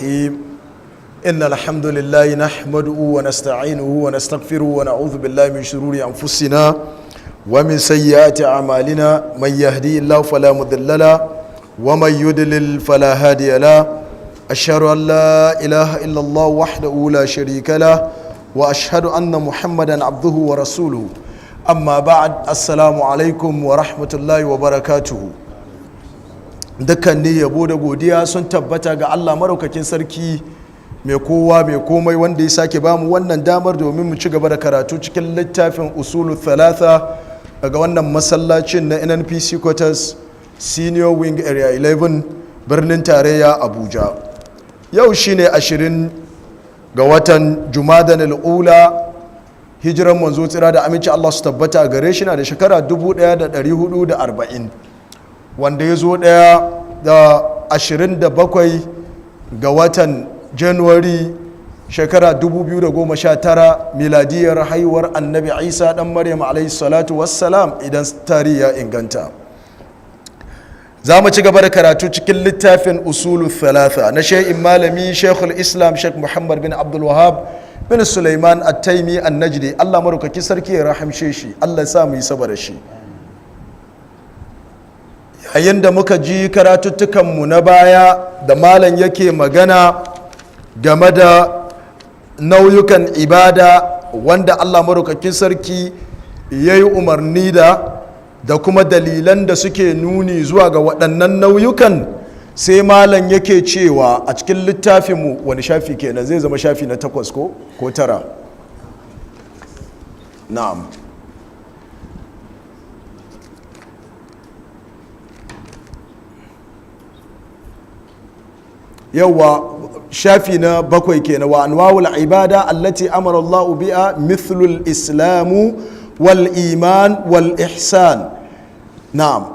الرحيم. إن الحمد لله نحمده ونستعينه ونستغفره ونعوذ بالله من شرور أنفسنا ومن سيئات أعمالنا. من يهدي الله فلا مضل له ومن يضلل فلا هادي له. أشهد أن لا إله إلا الله وحده لا شريك له وأشهد أن محمدا عبده ورسوله. أما بعد، السلام عليكم ورحمة الله وبركاته. Dukkanin yabo da godiya sun tabbata ga Allah maraukakin sarki, mai kowa mai komai, wanda ya sake bamu wannan damar domin mu ci gaba da karatu cikin littafin Usulu Thalatha daga wannan masallacin na NNPC Quarters, Senior Wing, Area 11, birnin tarayya Abuja. Yau shine 20 ga watan Jumadan Al'ula, hijiran Manzo tsira da aminci Allah su tabbata gare shi na da shekara 1440, wanda ya zo 1 da 27 ga watan Januwari, shekara 2019 miladiyar haihuwar Annabi Isa dan Maryam alaihi salatu wassalam, idan tarihi ya inganta. Za mu ci gaba da karatu cikin littafin Usulu Thalatha na Shai'in Malami, Shekul Islam Sheikh Muhammad bin Abdul Wahab bin Sulaiman At-Taimi An-Najdi. Allah madaukaki sarki ya rahamshe shi, Allah ya sa mu yi saboda shi. Yayin da muka ji karatuttukanmu na baya da malam yake magana game da nauyukan ibada wanda Allah maraukakin sarki ya yi umarni da kuma dalilan da suke nuni zuwa ga waɗannan nauyukan, sai malam yake cewa a cikin littafinmu, wani shafi kenan? Zai zama shafi na takwas ko tara? Na'am. Yawwa, shafi na bakwai kenan. Wa anwa'ul ibada allati amara Allah biha mithlul islamu wal iman wal ihsan. Na'am.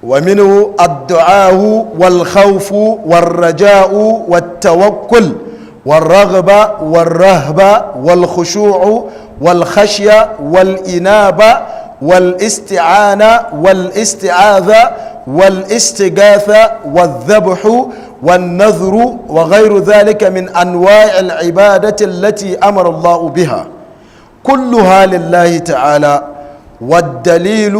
Wa minhu ad-du'a wal khawf wal raja'u wat tawakkul wal raghba wal rahba wal khushu'u wal khashya wal inaba wal isti'ana wal isti'adha والاستغاثة والذبح والنذر وغير ذلك من أنواع العبادة التي أمر الله بها، كلها لله تعالى. والدليل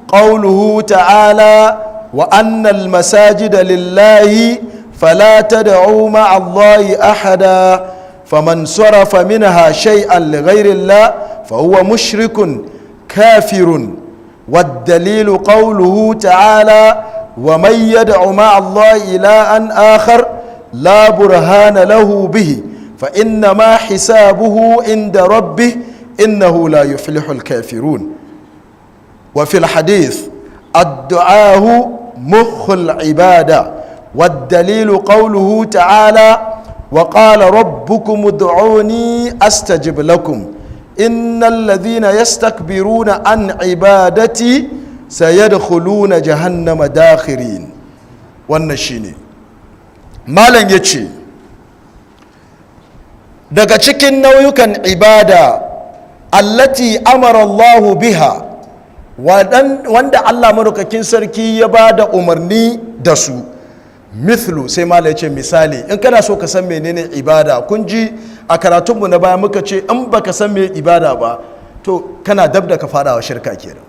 قوله تعالى: وأن المساجد لله فلا تدعوا مع الله أحدا. فمن صرف منها شيئا لغير الله فهو مشرك كافر. والدليل قوله تعالى: ومن يدع مع الله إلها آخر لا برهان له به فإنما حسابه عند ربه إنه لا يفلح الكافرون. وفي الحديث: الدعاء مخ العبادة. والدليل قوله تعالى: وقال ربكم ادعوني أستجب لكم إن الذين يستكبرون عن عبادتي سيدخلون جهنم داخرين. Wannan shine malam ya ce daga cikin nauyukan ibada allati amara Allahu biha, wanda Allah madaukakin sarki ya ba da umarni da su, mithlu, sai malam ya ce misali. In kana so ka san menene ibada, kun ji a karatunmu na baya muka ce in baka san me ibada ba, to kana dab da ka fada wa shirka kenan.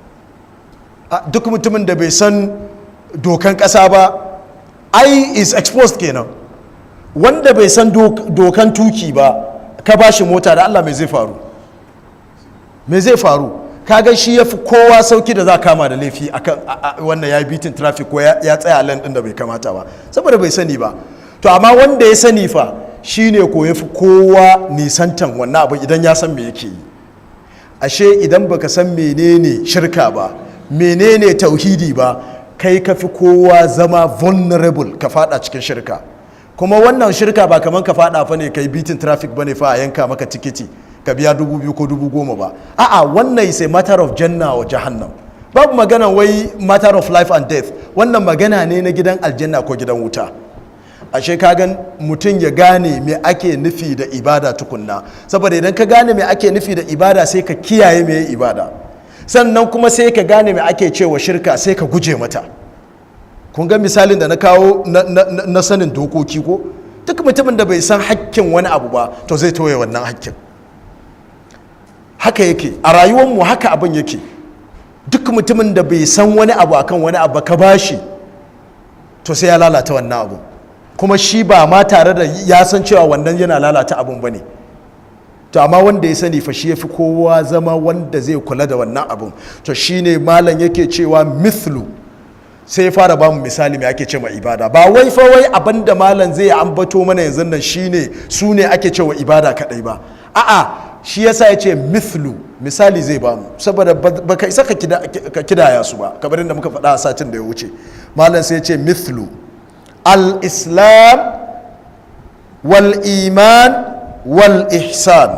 Duk mutumin da bai san dokan kasa ba, ai is exposed kenan. Wanda bai san dokan tuki ba, ka ba shi mota, da Allah mai zai faru? Me zai faru? Kaga shi ya fi kowa sauki da za kama da laifi akan wannan ya beating traffic ko ya tsaya lane din da bai kamata ba, saboda bai sani ba. To amma wanda ya sani fa, shine ko ya fi kowa nisantan wannan abu idan ya san me yake yi. Ashe idan baka san menene shirka ba, menene tauhidi ba, kai ka fi kowa zama vulnerable ka fada cikin shirka. Kuma wannan shirka ba kamar ka fada fa ne kai beating traffic bane fa, a yanka maka tikiti ka biya 2000 ko 10,000 ba. A'a, wannan is a matter of janna wa jahannam. Babu magana wai matter of life and death. Wannan magana ne na gidan aljanna ko gidan wuta. Ashe ka gan mutum ya gane me ake nufi da ibada tukunna, saboda idan ka gane me ake nufi da ibada, sai ka kiyaye me ibada. Sannan kuma sai ka gane me ake cewa shirka, sai ka guje mata. Kun ga misalin da na kawo na sanin dokoki ko? Duk mutumin da bai san hakkin wani abu ba, to zai toye wannan hakkin. Haka yake a rayuwarmu, haka abin yake. Duk mutumin da bai san wani abu akan wani abu ka bashi, to sai ya lalata wannan abu, kuma shi ba ma tare da ya san cewa wannan yana lalata abun ba ne. To amma wanda ya sani fa, shi ya fi kowa zama wanda zai kula da wannan abun. To shine malam yake cewa mithlu, sai ya fara bamu misali mai ake ce ma ibada. Ba wai fa wai abin da malam zai ambato mana yanzu nan shine su ne ake cewa ibada kadai ba. A'a, shi yasa ya ce mithlu, misali zai bamu, saboda baka isa ka kidaya su ba, kamar yadda muka faɗa a satin da ya wuce. Malam sai ya ce mithlu al-Islam wal iman wal ihsan.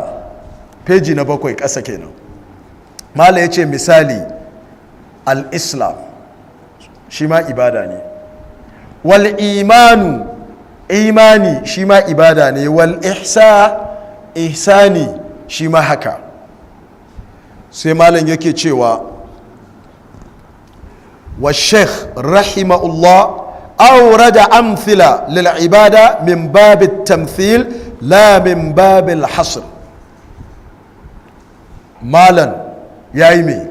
Peji na 7 ƙasa kenan. Malam ya ce misali, al-Islam shi ma ibada ne, wal imanu, imani shi ma ibada ne, wal ihsani shi ma haka. Sai malam yake cewa wa Sheikh rahimahullah أورد أمثلة للعبادة من باب التمثيل لا من باب الحصر. Malam ya yi mai,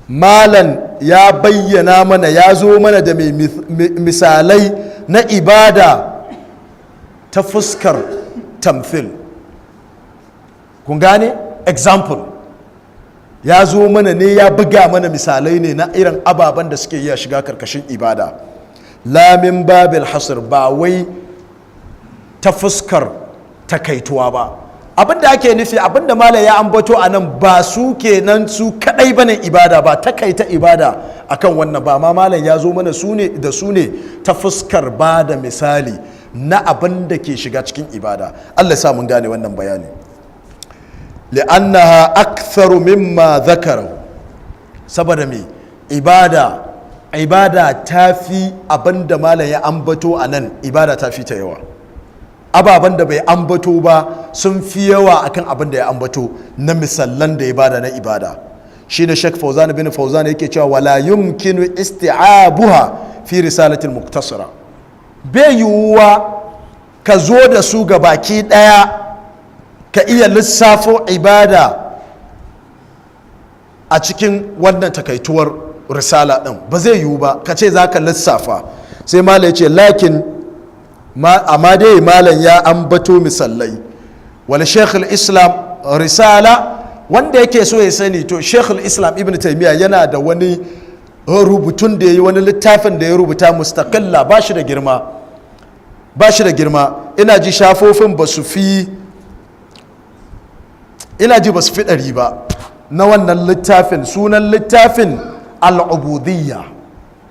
malam ya bayyana mana, ya zo mana da mai misalai na ibada ta fuskar tamthil. Kun gane? Example, ya zo mana ne, ya buga mana misalai ne na irin ababen da suke iya shiga karkashin ibada. La min babil hasr, ba wai ta fuskar takaituwa ba. Abinda ake nufi, abinda malam ya ambato a nan, ba su kenan su kadai bane ibada ba, takaita ibada akan wannan ba ma. Malam ya zo mana su ne da su ne ta fuskar ba da misali na abin da ke shiga cikin ibada. Allah ya sa mun gane wannan bayani. Li'annaha aktharu mimma dhakarahu, saboda me? Ibada ta fi abin da malam ya ambato a nan, ibada ta fi ta yawa. Ababen da bai ambato ba sun fi yawa akan abin da ya ambato na misallan da ya bada na ibada. Shine Sheikh Fauzan bin Fauzan yake cewa wala yumkinu isti'abuha fi risalatil muktasara. Bai yiwuwa ka zo da su ga baki daya, ka iya lissafo ibada a cikin wannan takaituwar risala din. Ba zai yiwu ba ka ce za ka lissafa. Sai malam ya ce lakin, amma dai malam ya ambato misalai. Wal Sheikh Islam risala, wanda yake so ya sani, to Sheikh Islam Ibn Taymiyyah yana da wani rubutun da ya yi, wani littafin da ya rubuta mustaqilla, ba shi da girma, ba shi da girma. Ina ji shafofin ba su fi, ina ji ba su fi 100 ba na wannan littafin. Sunan littafin Al'ubudiyya.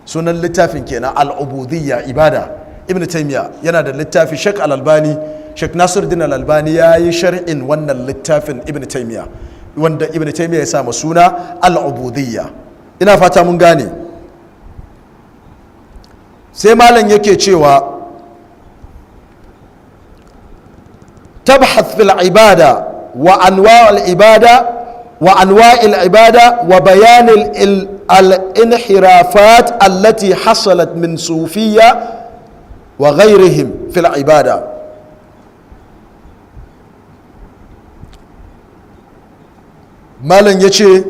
Sunan littafin kenan, Al'ubudiyya, ibada. Ibn Taymiya yana da littafi. Sheikh Al-Albani, Sheikh Nasiruddin Al-Albani ya yi sharhin wannan littafin Ibn Taymiya, wanda Ibn Taymiya ya samu suna Al'ubudiyya. Ina fata mun gane. Sai malam yake cewa tabhath fil ibada wa anwa' al ibada wa anwa' al ibada wa bayan al inhirafat allati hasalat min sufiyya wa ghayrihim fil ibada. Malam yace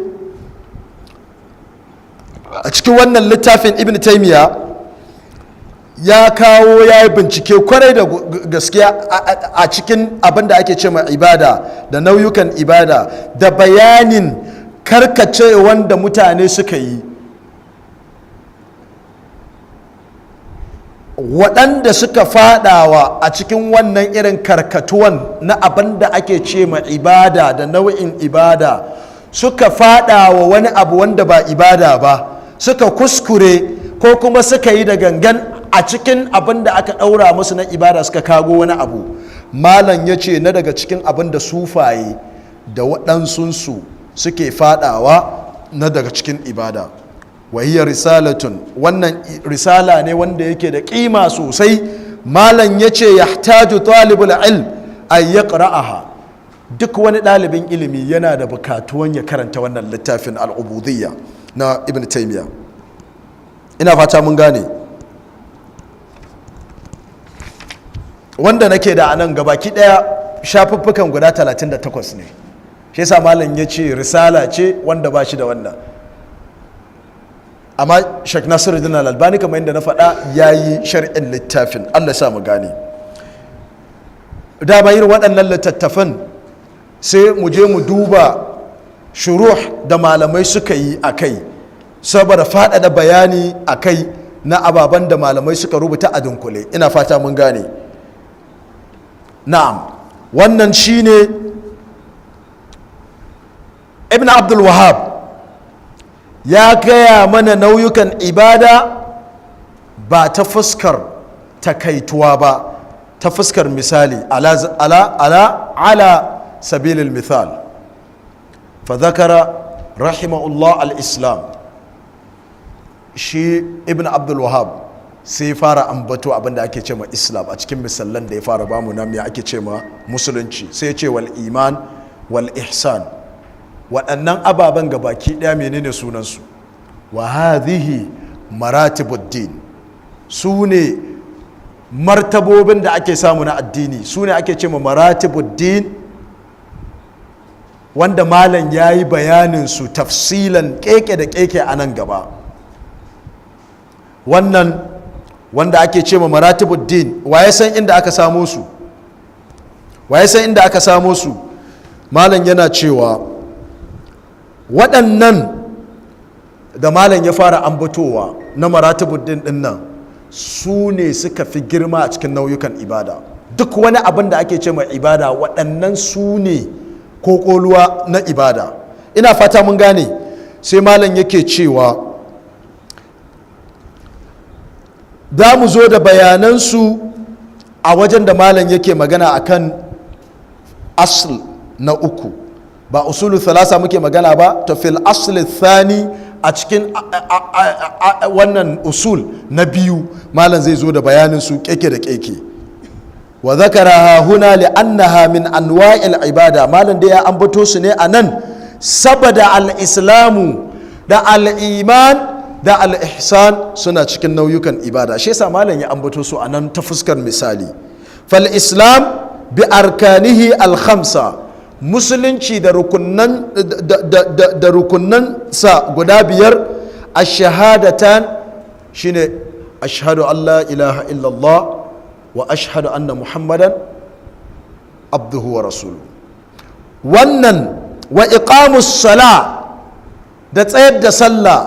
a cikin wannan littafin Ibn Taymiya ya kawo, ya yi bincike kwarai da gaskiya a cikin abin da ake ce mai ibada da nauyukan ibada da bayanin karkace wanda mutane suka yi, waɗanda suka fadawa a cikin wannan irin karkatuwan na abin da ake ce ma ibada da nau'in ibada, suka fadawa wani abu wanda ba ibada ba, suka kuskure ko kuma suka yi da gangan a cikin abin da aka ɗaura musu na ibada, suka kago wani abu. Malam ya ce na daga cikin abin da sufaye da waɗansunsu suke fadawa na daga cikin ibada. Wahiyar risalatun, wannan risala ne wanda yake da ƙima sosai. Malam ya ce yahtaju talibul ilm ay yaqra'aha. Duk wani ɗalibin ilimi yana da bukatuwan ya karanta wannan littafin Al'ubudiyya na Ibn Taymiya. Ina fata mun gane. Wanda nake da anan gabaki daya shafuffukan guda 38 ne. Shi yasa malam ya ce risala ce wanda ba shi da wannan. Amma Sheikh Nasiruddin Al-Albani, kamar yadda na faɗa, ya yi sharhin littafin. Allah sa mu gane. Dama irin waɗannan littattafan sai mu je mu duba shuruh da malamai suka yi a kai, saboda faɗaɗa bayani a kai na ababen da malamai suka rubuta a dunkule. Ina fata mun gane. Na'am, wannan shine Ibn Abdul Wahab ya gaya mana nauyukan ibada, ba ta fuskar takaituwa ba, ta fuskar misali, على سبيل المثال. فذكر رحمه الله الإسلام. Shi Ibn Abdul Wahab sai fara ambato abinda ake ce ma Islam a cikin misallan da ya fara bamu na me ake ce ma Musulunci. Sai ya ce والإيمان والإحسان. Waɗannan ababen gabaki ɗaya menene sunansu? وهذه مراتب الدين. Su ne martabobin da ake samu na addini, su ne ake ce ma مراتب الدين, wanda malam ya yi bayanin su tafsilan, keke da keke, a nan gaba. Wannan wanda ake ce ma مراتب الدين, wa ya san inda aka samo su? Wa ya san inda aka samo su? Malam yana cewa waɗannan da malam ya fara ambatowa na مراتب الدين ɗin nan, su ne suka fi girma a cikin nauyukan ibada. Duk wani abin da ake ce ma ibada, waɗannan su ne kokoluwa na ibada. Ina fata mun gane. Sai malam yake cewa za mu zo da bayanansu a wajen da malam yake magana akan أصل na uku. Ba أصول ثلاثة muke magana ba? To, في الأصل الثاني, a cikin wannan usul na biyu, malam zai zo da bayanin su keke da keke. وذكرها هنا لأنها من أنواع العبادة. Malam da ya ambato su ne anan saboda الإسلام da الإيمان da الإحسان suna cikin nauyukan ibada. Shi yasa malam ya ambato su anan ta fuskar misali. فالإسلام بأركانه الخمسة, Musulunci da rukunnan sa guda biyar. الشهادتان, shine أشهد أن لا إله إلا الله وأشهد أن محمدا عبده ورسوله. Wannan وإقام الصلاة, da tsayar da sallah,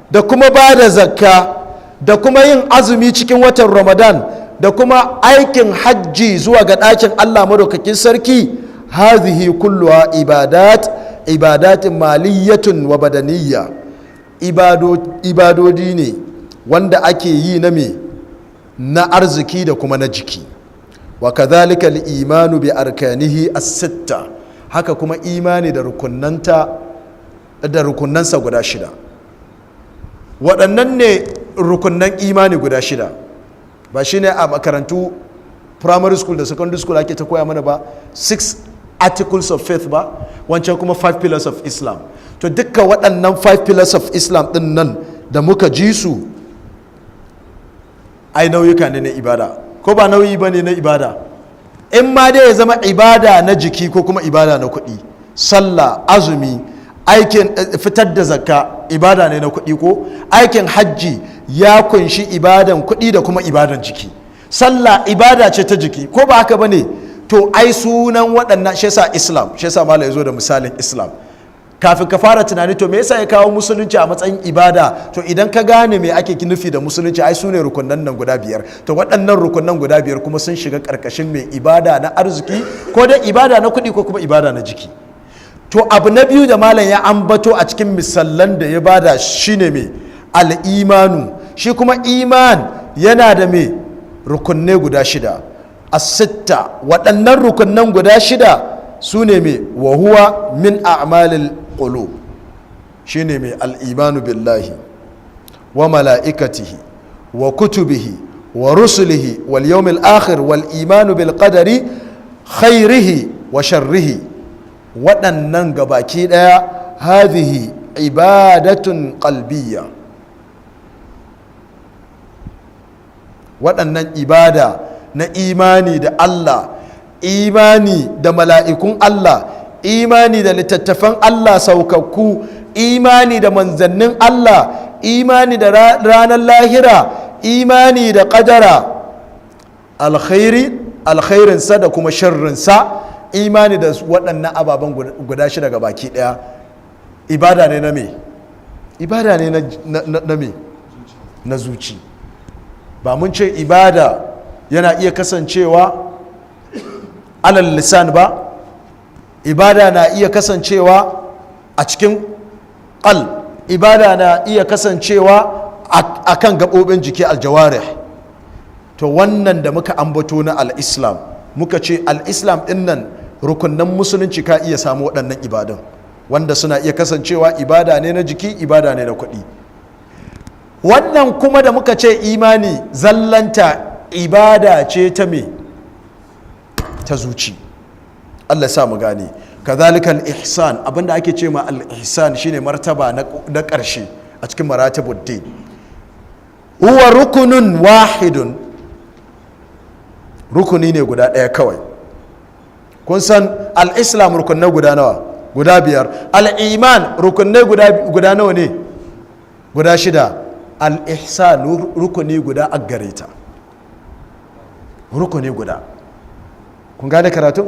da kuma ba da zakka, da kuma yin azumi cikin watan Ramadan, da kuma aikin hajji zuwa ga ɗakin Allah Madaukakin Sarki. هذه كلها عبادات، عبادات مالية وبدنية. Ibadodi ne wanda ake yi na me? Na arziki da kuma na jiki. وكذلك الإيمان بأركانه الستة. Haka kuma imani da rukunnanta, da rukunnansa guda shida. Waɗannan ne rukunnan imani guda shida. Ba shi ne a makarantu primary school da secondary school ake ta koya mana ba, six articles of faith ba? Wancan kuma five pillars of Islam. To, dukkan waɗannan five pillars of Islam ɗin nan da muka ji su, ai nauyuka ne na ibada, ko ba nauyi ba ne na ibada? In ma dai ya zama ibada na jiki ko kuma ibada na kuɗi. Sallah, azumi, aikin fitar da zakka, ibada ne na kuɗi, ko aikin hajji ya kunshi ibadan kuɗi da kuma ibadan jiki. Sallah ibada ce ta jiki, ko ba haka ba ne? To, ai sunan waɗannan shi yasa Islam. Shi yasa malam ya zo da misalin Islam. Kafin ka fara tunani, to, me yasa ya kawo Musulunci a matsayin ibada? To, idan ka gane me ake nufi da Musulunci, ai su ne rukunan nan guda biyar. To, waɗannan rukunan guda biyar kuma sun shiga ƙarƙashin mai ibada na arziki, ko dai ibada na kuɗi, ko kuma ibada na jiki. To, abu na biyu da malam ya ambato a cikin misallan da ya bada shine me? الإيمان. Shi kuma iman yana da me? Rukunne guda shida, الستة. Waɗannan rukunnan guda shida su ne me? وهو من أعمال القلوب. Shine me? الإيمان بالله وملائكته وكتبه ورسله واليوم الآخر والإيمان بالقدر خيره وشره. Waɗannan gabaki ɗaya, هذه عبادة قلبية. Waɗannan ibada na zuciya ne. Na imani da Allah, imani da mala'ikun Allah, imani da littattafan Allah saukakku, imani da manzannin Allah, imani da ranar lahira, imani da ƙadara, alkhairi, alkhairinsa da kuma sharrinsa. Imani da waɗannan ababen guda shida ga baki ɗaya ibada ne na me? Ibada ne na me? Na zuci. Ba mun ce ibada yana iya kasancewa alal lisan ba? Ibada na iya kasancewa a cikin qal, ibada na iya kasancewa a kan gaɓoɓin jiki, aljawarih. To, wannan da muka ambato na al-Islam, muka ce al-Islam ɗin nan rukunan Musulunci, ka iya samu waɗannan ibadan wanda suna iya kasancewa ibada ne na jiki, ibada ne na kuɗi. Wannan kuma da muka ce imani zallanta ibada ce ta me? Ta zuci. Allah sa mu gane. Kazalika al-ihsan. Abinda ake ce ma al-ihsan shine martaba na ƙarshe a cikin maratibuddin. Huwa rukunun wahidun, rukuni ne guda ɗaya kawai. Kun san al-Islam rukunai guda nawa? Guda biyar. Al-iman rukunai guda nawa ne? Guda shida. Al-ihsan rukuni guda a gare ta, rukuni guda. Kun gane karatu?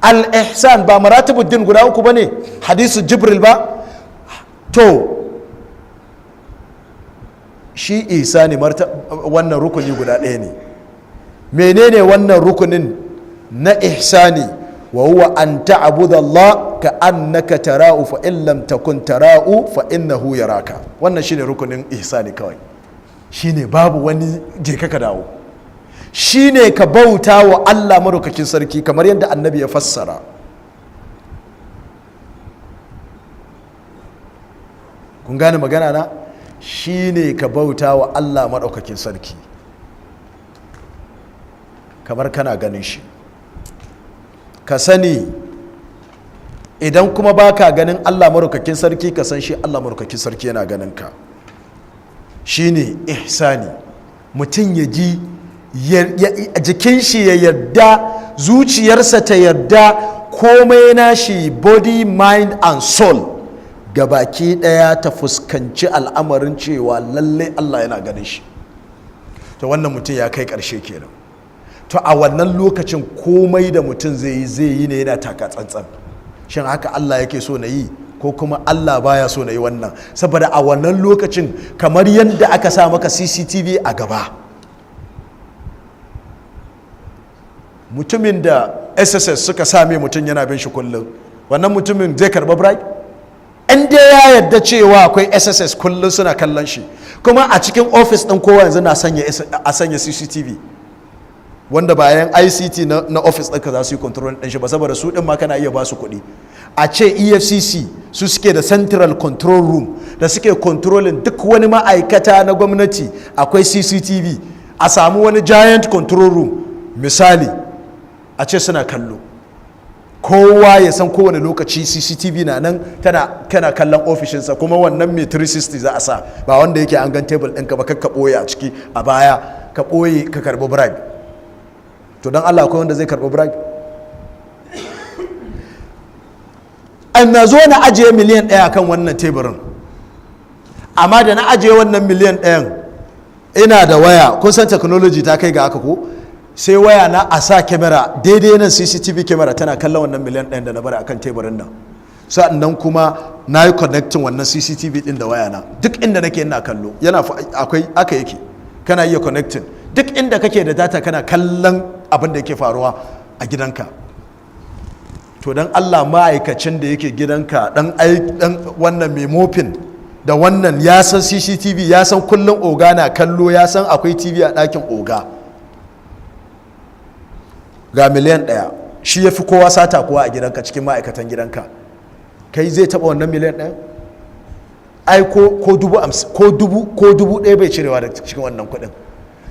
Al-ihsan ba maratibuddin guda uku ba ne, hadisu Jibril ba? To, shi isa ne wannan rukuni guda ɗaya ne. Menene wannan rukunin na ihsani? Wa huwa an ta'budu Allah ka annaka tara'u, fa in lam takun tara'u fa innahu yaraka. Wannan shine rukunin ihsani kawai. Shine babu wani je ka dawo. Shine ka bauta wa Allah Madaukakin Sarki kamar yadda Annabi ya fassara. Kun gane magana na? Shine ka bauta wa Allah Madaukakin Sarki kamar kana ganin shi. Ka sani, idan kuma baka ganin Allah Madaukakin Sarki, ka san shi Allah Madaukakin Sarki yana ganin ka. Shine ihsani. Mutum ya ji jikin shi ya yarda, zuciyarsa ta yarda, komai na shi, body, mind and soul, gabaki daya ta fuskanci al'amarin cewa lalle Allah yana ganin shi. To, wannan mutum ya kai karshe kenan. To, a wannan lokacin komai da mutum zai yi, zai yi ne yana taka tsantsan. Shin haka Allah yake so na yi, ko kuma Allah baya so na yi wannan? Saboda a wannan lokacin kamar yadda aka sa maka CCTV a gaba. Mutumin da SSS suka same mutum yana bin shi kullum, wannan mutumin zai karba bribe? In dai ya yarda cewa akwai SSS kullum suna kallon shi, kuma a cikin ofis ɗin kowa yanzu na sanya a sanya CCTV, wanda bayan ICT na ofis ɗinka za su yi control ɗin shi ba, saboda su ɗin ma kana iya ba su kuɗi. A ce EFCC su suke da central control room da suke controlling duk wani ma'aikata na gwamnati, akwai CCTV, a samu wani giant control room misali, a ce suna kallo, kowa ya san kowane lokaci CCTV na nan tana kana kallon ofishinsa. Kuma wannan mai 360 za a sa, ba wanda yake an gan table ɗinka ba, ka ɓoye a ciki a baya, ka ɓoye ka karɓi bribe. To, don Allah, akwai wanda zai karɓi bribe? An na zo na ajiye miliyan 1 kan wannan teburin, amma da na ajiye wannan miliyan 1n, ina da waya. Kun san technology ta kai ga haka ko? Sai waya na a sa kyamara daidai nan, CCTV kyamara tana kallon wannan miliyan 1 da na bari akan teburin nan. Sa'annan kuma na yi connecting wannan CCTV din da waya na. Duk inda nake ina kallo. Yana akwai aka yake, kana iya connecting duk inda kake da data, kana kallon abin da yake faruwa a gidanka. To, don Allah, ma'aikacin da yake gidanka, dan wannan mai mopping da wannan, ya san CCTV, ya san kullum oga na kallo, ya san akwai TV a ɗakin oga, ga miliyan 1, shi ya fi kowa sata kuwa a gidanka, cikin ma'aikatan gidanka, kai zai taɓa wannan miliyan 1? Ai ko 50,000, ko 1,000, ko 1,000 bai cirewa da cikin wannan kuɗin,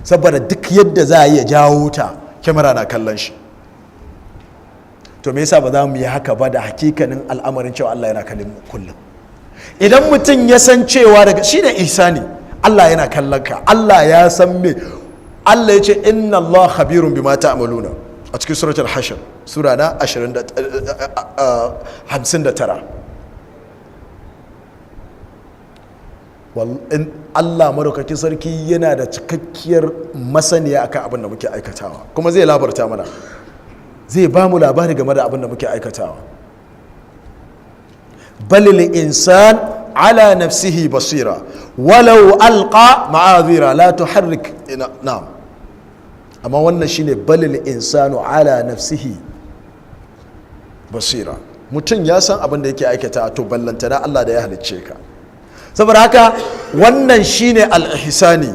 saboda duk yadda za a iya jawo ta, kyamara na kallon shi. To, me yasa ba za mu yi haka ba da hakikanin al'amarin cewa Allah yana kallon mu kullum? Idan mutum ya san cewa daga shi da ihsani, Allah yana kallon ka, Allah ya san me. Allah ya ce inna Allah khabirun bima ta'maluna a cikin suratul hashr, sura na 59. Allah madaukakin sarki yana da cikakkiyar masaniya akan abin da muke aikatawa, kuma zai labarta mana, zai ba mu labari game da abin da muke aikatawa. Balil insan ala nafsihi basira walau alqa ma'azira la tuharrik. Na'am, amma wannan shine balil insanu ala nafsihi basira. Mutum ya san abin da yake aikata, to ballantana Allah da ya halicce ka. Saboda haka wannan shine al-ihsani,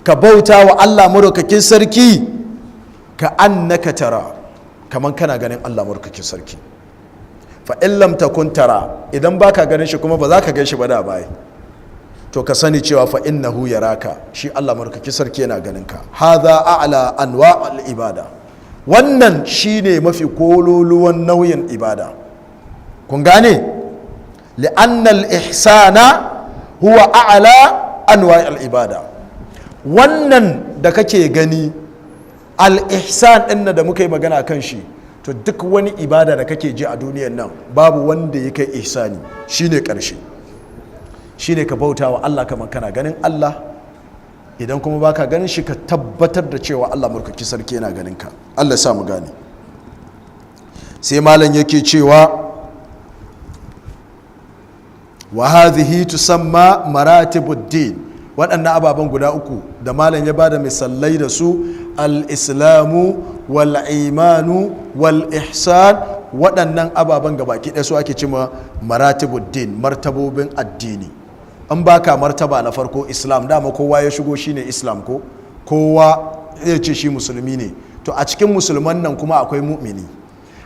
ka bauta wa Allah madaukakin sarki ka annaka tara, kaman kana ganin Allah madaukakin sarki. Fa in lam takun tara, idan baka ganin shi kuma ba za ka gan shi ba da bai, to ka sani cewa fa innahu yaraka, shi Allah madaukakin sarki yana ganin ka. Hadha a'la anwa' al-ibada, wannan shine mafi kololuwan nauyin ibada. Kun gane? Li'anna al-ihsana huwa a'la anwa' al-ibada. Wannan da kake gani al-ihsan din da muka yi magana kan shi, to duk wani ibada da kake ji a duniyar nan babu wanda ya kai ihsani. Shine karshe, shine ka bauta wa Allah kamar kana ganin Allah. Idan kuma baka ganin shi, ka tabbatar da cewa Allah murkaki sarki yana ganin ka. Allah sa mu gane. Sai malam yake cewa wa hadhihi tusamma maratibuddin. Waɗannan ababen guda uku da malam ya bada misalai da su, al-islamu wal imanu wal ihsan, waɗannan ababen gabaki ɗaya su ake cima maratibuddin, martabobin addini. An baka martaba na farko islam, dama kowa ya shigo shine islam, ko kowa zai ce shi musulmi ne. To a cikin musulman nan kuma akwai mu'mini,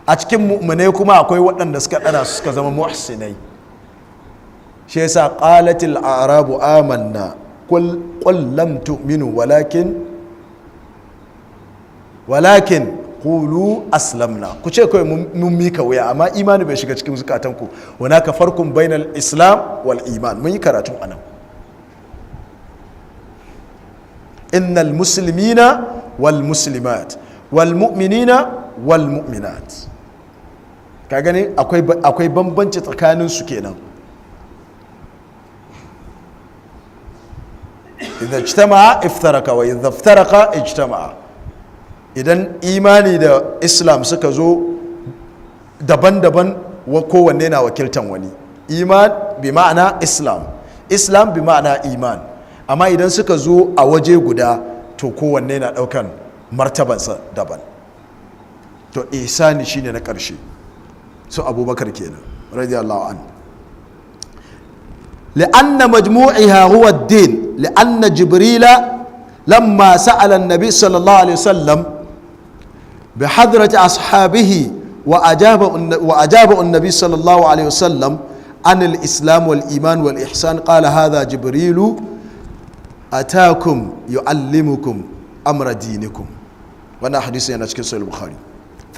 a cikin mu'minai kuma akwai waɗanda suka ɗara suka zama muhsinai. Shi yasa qalatil a'rabu amanna qul qul lam tu'minu walakin qulu aslamna. Ku ce kawai mun mika wuya, amma imani bai shiga cikin zukatanku. Hunaka farkun bainal islam wal iman, mun yi karatun anan. Innal muslimina wal muslimat wal mu'minina wal mu'minat. Ka gani akwai bambanci tsakanin su kenan. Idza ijtama'a iftaraka wa idza iftaraka ijtama'a. Idan imani da islam suka zo daban-daban, kowanne na wakiltan wani. Iman bi ma'ana islam, islam bi ma'ana iman. Amma idan suka zo a waje guda, to kowanne na daukan martabansa daban. To ihsani shine na ƙarshe, su Abubakar kenan radiyallahu anhu. لأن مجموعها هو الدين، لأن جبريل لما سأل النبي صلى الله عليه وسلم بحضرة أصحابه وأجاب النبي صلى الله عليه وسلم عن الإسلام والإيمان والإحسان، قال هذا جبريل أتاكم يعلمكم أمر دينكم. وانا حديث أنا أشكي صحيح البخاري.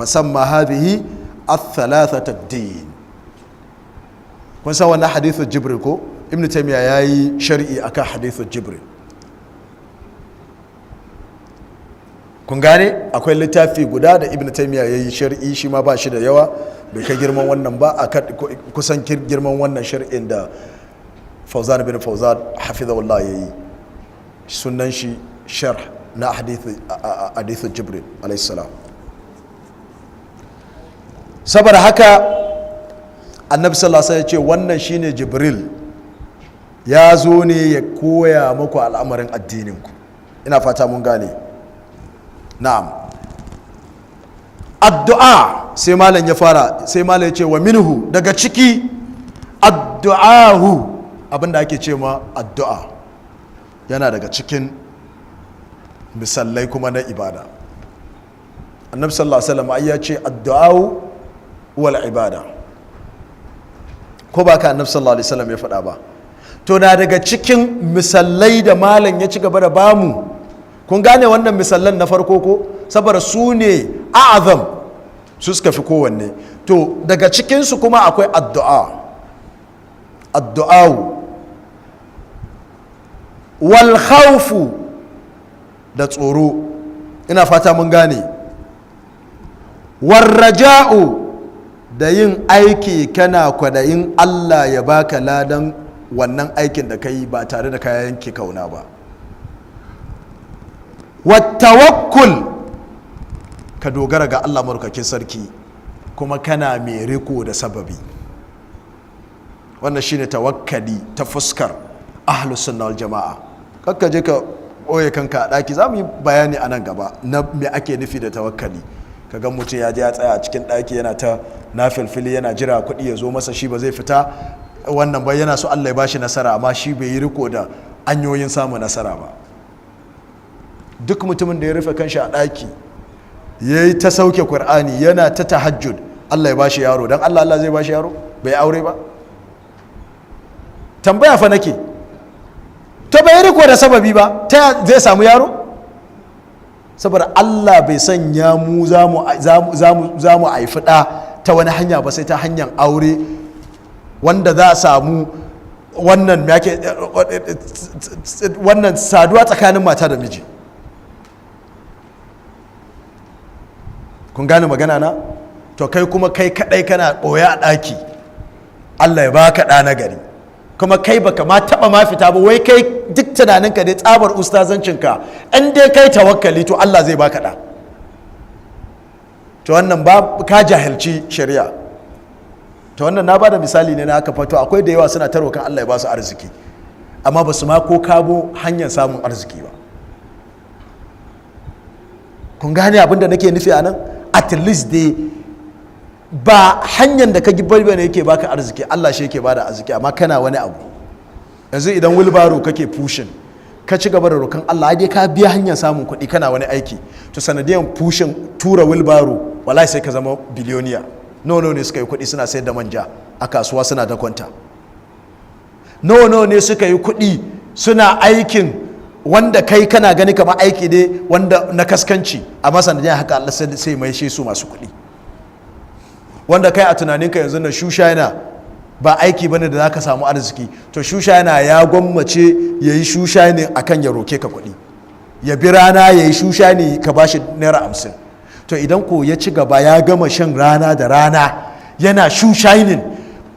فسمى هذه الثلاثة الدين. kun san wannan hadithu Jibril ko? Ibn Taymiya yayi shar'i akan hadithu Jibril. Kun gane? Akwai littafi guda da Ibn Taymiya yayi shar'i, shi ma ba shi da yawa, bai kai girman wannan ba, a kusan girman wannan shar'in da Fauzan bin Fauzan hafizahullah yayi. Sunan shi sharh na hadithu Jibril alayhi salam. Saboda haka Annabi sallallahu alaihi wasallam ya ce wannan shine Jibril, ya zo ne ya koya muku al'amarin addininku. Ina fata mun gane. Na'am, addu'a. Sai malam ya fara, sai malam ya ce wa minhu, daga ciki addu'ahu, abinda ake ce ma addu'a yana daga cikin misalai kuma na ibada. Annabi sallallahu alaihi wasallam ai ya ce addu'ahu wal ibada, ko ba ka Annabi sallallahu alaihi wasallam ya faɗa ba? To na daga cikin misalai da malam ya ci gaba da bamu. Kun gane wannan misalan na farko ko? Saboda su ne a'azam, su suka fi kowanne. To daga cikinsu kuma akwai addu'a, addu'awu wal khawfu. Da tsoro. Ina fata mun gane. Warraja'u, da yin aiki kana kwadayin Allah ya baka ladan wannan aikin da ka yi ba tare da kayan yanke kauna ba. Wattawakkul, ka dogara ga Allah markakin sarki kuma kana mai riko da sababi. Wannan shine tawakkali ta fuskar ahlus sunna wal jama'a. Kakka je ka ɓoye kanka a ɗaki. Za mu yi bayani a nan gaba na me ake nufi da tawakkali. Ka ga mutum ya je ya tsaya a cikin ɗaki yana ta nafilfili, yana jira kuɗi ya zo masa, shi ba zai fita wannan ba, yana so Allah ya bashi nasara, amma shi bai yi riko da hanyoyin samun nasara ba. Duk mutumin da ya rufe kanshi a ɗaki ya yi ta sauke Kur'ani, yana ta tahajjud, Allah ya bashi yaro, don Allah Allah zai bashi yaro? Bai aure ba? Tambaya fa nake. To bai riko da sababi ba, ta zai samu yaro? Saboda Allah bai sanya mu za mu haifi ɗa ta wani hanya ba sai ta hanyar aure, wanda za a samu wannan wannan saduwa tsakanin mata da miji. Kun gane magana na? To kai kuma kai kadai kana ɓoye a ɗaki, Allah ya baka ɗa na gari, kuma kai baka ma taba ma fita ba. Wai kai duk tunaninka dai tsabar ustazancinka, in dai kai tawakkali to Allah zai baka ɗa. To wannan ba ka jahilci shari'a. To wannan na bada misali ne na aka fato. Akwai da yawa suna tarwa kan Allah ya ba su arziki, amma ba su ma ko kabo hanyar samun arziki ba. Kun gane abin da nake nufi a nan? At least dai ba hanyar da ka bari ne yake baka arziki, Allah shi yake bada arziki, amma kana wani abu. Yanzu idan wilbaro kake pushin, ka ci gaba da rokan Allah, dai ka biya hanyar samun kuɗi, kana wani aiki, to sanadiyan pushin tura wilbaro, wallahi sai ka zama biliyoniya. Nono ne suka yi kuɗi suna sayar da manja a kasuwa suna da kwanta? Nono ne suka yi kuɗi suna aikin wanda kai kana gani kamar aiki ne wanda na kaskanci, amma sanadiyan haka Allah sai mai shi su masu kuɗi? Wanda kai a tunaninka yanzu na shusha yana ba aiki bane da zaka samu arziki, to shusha yana ya gwammace ya yi shusha ne akan ya roke ka kuɗi, ya bi rana ya yi shusha ne ka bashi ₦50. To idan ko ya ci gaba ya gama shan rana da rana yana shushainin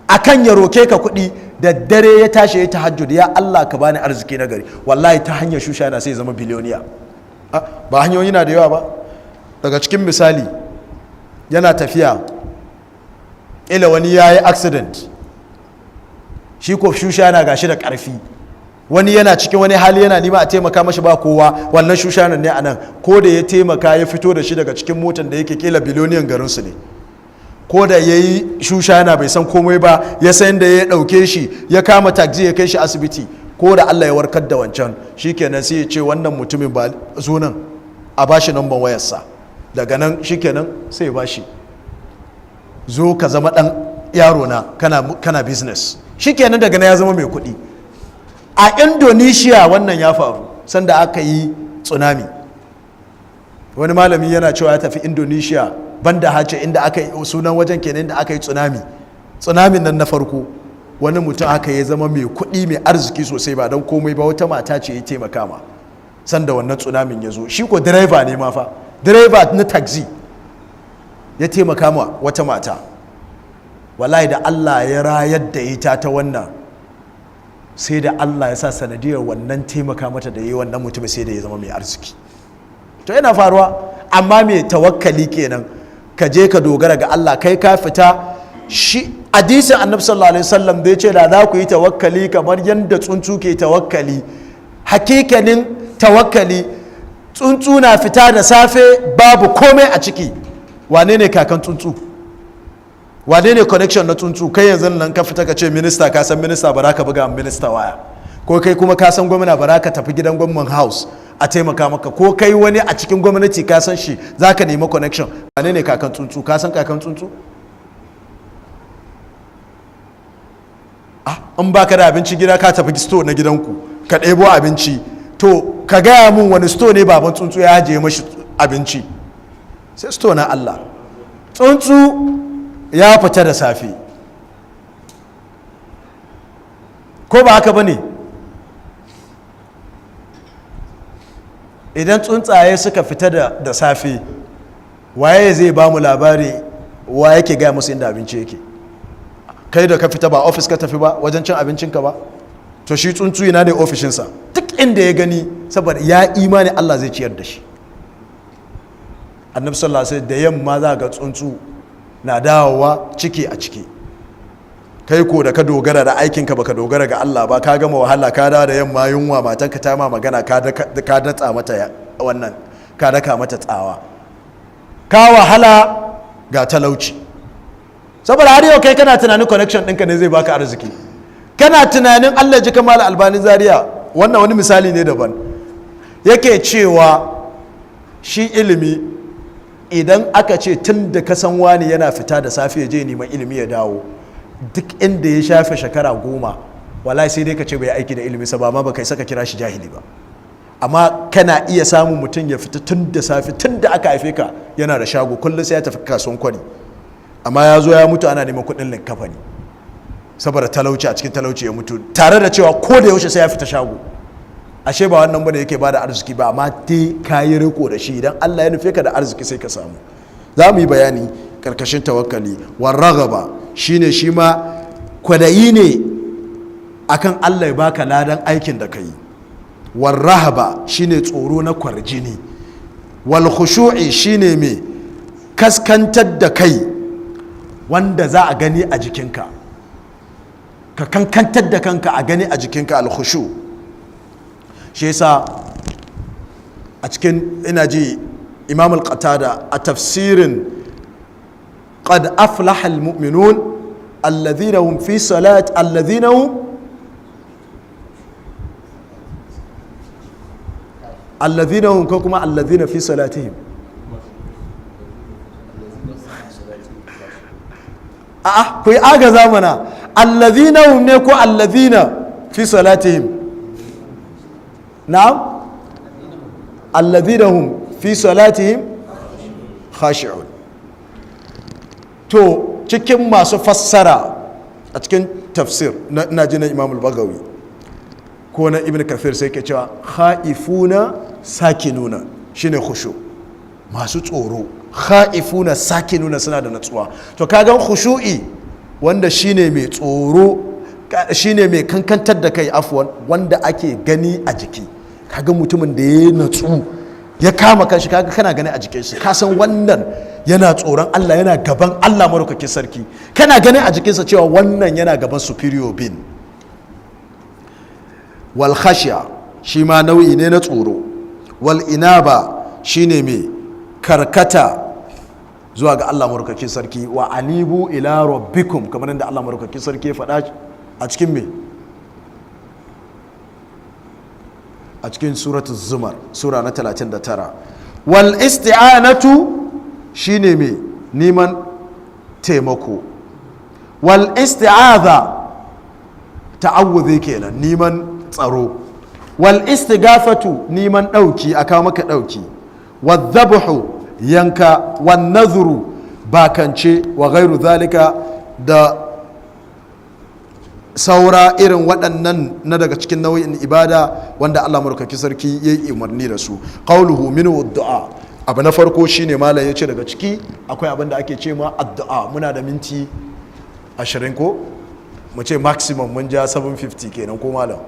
akan ya roke ka kuɗi, da dare ya tashi ya tahajjud, "Ya Allah, ka bani arziki na gari," wallahi ta hanyar shushana sai ya zama biliyoniya. Ba hanyoyi na da yawa ba. Daga cikin misali, yana tafiya, ila wani ya yi accident, shi ko shushana gashi da ƙarfi. Wani yana cikin wani hali yana nima a taimaka mashi, ba kowa, wannan shushanan ne a nan. Ko da ya taimaka ya fito da shi daga cikin motan da yake, kila biloniyan garinsu ne. Ko da ya yi shushana, bai san komai ba, ya san da ya ɗauke shi, ya kama taxi ya kai shi asibiti. Ko da Allah ya warkar da wancan, shikenan sai ya ce, "Wannan mutumin ba zo nan," a bashi namban wayarsa. Daga nan shikenan sai ya bashi, "Zo ka zama dan yaro na, kana business." Shikenan, daga nan ya zama mai kuɗi. A Indonesia wannan ya faru sanda aka yi tsunami. Wani malami yana cewa ya tafi Indonesia, banda hace inda aka yi, sunan wajen kenan, inda aka yi tsunami, tsunamin nan na farko. Wani mutum aka ya zama mai kuɗi, mai arziki sosai, ba don komai ba, wata mata ce ya taimaka ma sanda wannan tsunamin ya zo. Shi ko direba ne ma fa, direba na taxi, ya taimaka ma wata mata. Wallahi da Allah ya rayar da ita ta wannan, sai da Allah ya sa sanadiyar wannan taimaka mata da yi wannan mutum, sai da ya zama mai arziki. To yana faruwa, amma mai tawakkali kenan, ka je ka dogara ga Allah, kai ka fita. Shi hadisin Annabi sallallahu alaihi wasallam da ya ce da za ku yi tawakkali kamar yadda tsuntsu ke tawakkali, hakikanin tawakkali, tsuntsu na fita da safe babu komai a ciki. Wane ne kakan tsuntsu? Wane ne connection na tsuntsu? Kai yanzu nan ka fita ka ce minista, ka san minista, ba za ka buga minista waya? Ko kai kuma ka san gwamna, ba za ka tafi gidan gwamnan house a taimaka maka? Ko kai wani a cikin gwamnati ka san shi, za ka nemi connection? Wane ne kakan tsuntsu? Ka san kakan tsuntsu? In baka da abinci gida, ka tafi store na gidanku ka ɗebo abinci. To ka gaya mun, wani store ne baban tsuntsu ya ajiye mashi abinci? Sai store na Allah. Tsuntsu ya fita da safe, ko ba haka ba ne? Idan tsuntsaye suka fita da safe, waye zai ba mu labari? Wa yake gaya musu inda abinci yake? Kai da ka fita, ba ofis ka tafi ba wajen cin abincinka ba? To shi tsuntsu ina ne ofishinsa? Duk inda ya gani, saboda ya imani Allah zai ciyar da shi. Annabi sallallahu alaihi, da yamma za ga tsuntsu na dawowa ciki a ciki. Kai ko da ka dogara da aikinka, baka dogara ga Allah ba, ka gama wahala, ka dawo da yamma yunwa, matanka ta ma magana, ka datsa mata wannan, ka daka mata tsawa, ka wahala, ga talauci. Saboda har yau kai kana tunanin connection ɗinka ne zai baka arziki. Kana tunanin, Allah ji kamar Albani Zaria, wannan wani misali ne daban, yake cewa shi ilimi, idan aka ce tun da ka san wani yana fita da safe ya je neman ilimi ya dawo, duk inda ya shafe shekara 10, wallahi sai dai ka ce bai aiki da ilimi sa ba, ma baka saka kira shi jahili ba. Amma kana iya samun mutum ya fita tun da safe, tun da aka haife ka yana da shago, kullum sai ya tafi kasuwan Kwari, amma ya zo ya mutu ana neman kuɗin likkafani saboda talauci, a cikin talauci ya mutu, tare da cewa ko da yaushe sai ya fita shago. Ashe ba wannan bane yake bada arziki ba, amma dai ka yi riko da shi, idan Allah ya nufe ka da arziki sai ka samu. Za mu yi bayani karkashin tawakkali. Warragaba shine shi ma kwadayi ne akan Allah ya baka ladan aikin da ka yi. Warrahaba shine tsoro na kwarjini. Wal khushu'i shine mai kaskantar da kai wanda za a gani a jikinka, ka kankantar da kanka a gani a jikinka, al khushu. Shi yasa a cikin, ina ji, Imam al-Qatada a tafsirin "Qad aflaha al-mu'minun alladhina hum fi salat alladhina hum ko kuma alladhina fi salatihim, a'a, ku yi agaza mana, alladhina hum ne ko alladhina fi salatihim? Na'am, alladhina hum fi salatihim khashi'un. To cikin masu fassara a cikin tafsir na ji na Imam al-Bagawi ko na Ibn Kathir, sai ke cewa kha'ifuna sakinuna shine khushu, masu tsoro, kha'ifuna sakinuna, suna da natsuwa. To kagan khushu'i wanda shine mai tsoro, shine mai kankantar da kai, afwan, wanda ake gani a jiki. Kaga mutumin da ya natsu ya kama kanshi, kaga kana gani a jikin shi, ka san wannan yana tsoron Allah, yana gaban Allah Maraukakin Sarki. Kana gani a jikinsa cewa wannan yana gaban superior being. Wal khashya shi ma nau'i ne na tsoro. Wal inaba shine mai karkata zuwa ga Allah Maraukakin Sarki. Wa anibu ila rabbikum, kamar yadda Allah Maraukakin Sarki ya faɗa a cikin me, a cikin Suratul Zumar, sura na 39. Wal isti'anatu shine mai neman taimako. Wal isti'adha, ta'awudhi kenan, neman tsaro. Wal istighafatu, neman ɗauki, a kawo maka ɗauki. Wadhabhu, yanka. Wan nadhru, bakance. Wa ghairu zalika, da saura irin waɗannan na daga cikin nau'in ibada wanda Allah Marukaki Sarki ya yi umarni da su. Qawluhu minhu du'a. Abu na farko shine, malam ya ce daga ciki akwai abin da ake ce ma addu'a. Muna da minti 20, ko mu ce maximum mun ja 750 kenan, ko malam,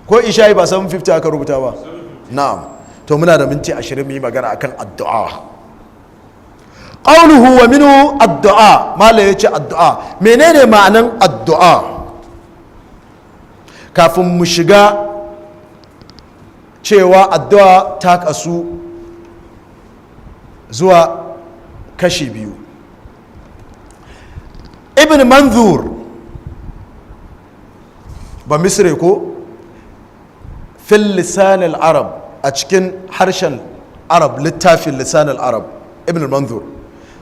ko isha'i ba 750 aka rubuta ba? Na'am, to muna da minti 20 mu yi magana akan addu'a. Qawluhu wa minhu addu'a. Malam yace addu'a, menene ma'anan addu'a? Kafin mu shiga cewa addu'a ta kasu zuwa kashi biyu, Ibn Manzur ba Misre ko, fil lisan arab, a cikin harshen Arab, littafin Lisan Arab, Ibn Manzur